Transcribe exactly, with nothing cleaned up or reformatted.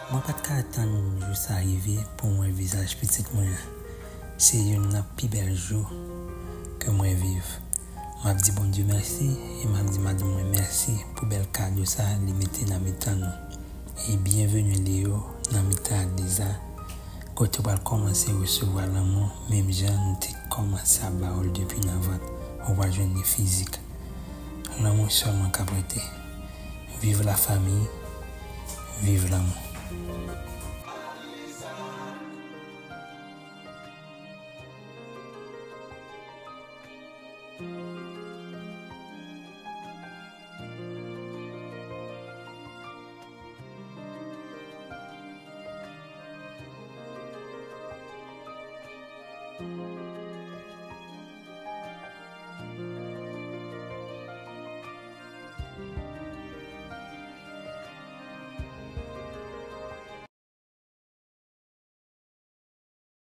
Mwen pa t ka atann jou sa rive pou m wè vizaj pitit mwen an. Se youn nan pi bèl jou ke mwen viv. M ap di Bondye mèsi e m ap di madanm mwen mèsi pou bèl kado sa li mete nan mitan nou. E byenveni Leo nan mitan Adliza, kote w pral kòmanse resevwa lanmou menm jan nou te kòmanse ap ba w l depi nan vant. Ou pral jwenn li fizik. Lanmou sèlman k ap rete. Viv lafanmi, viv lanmou.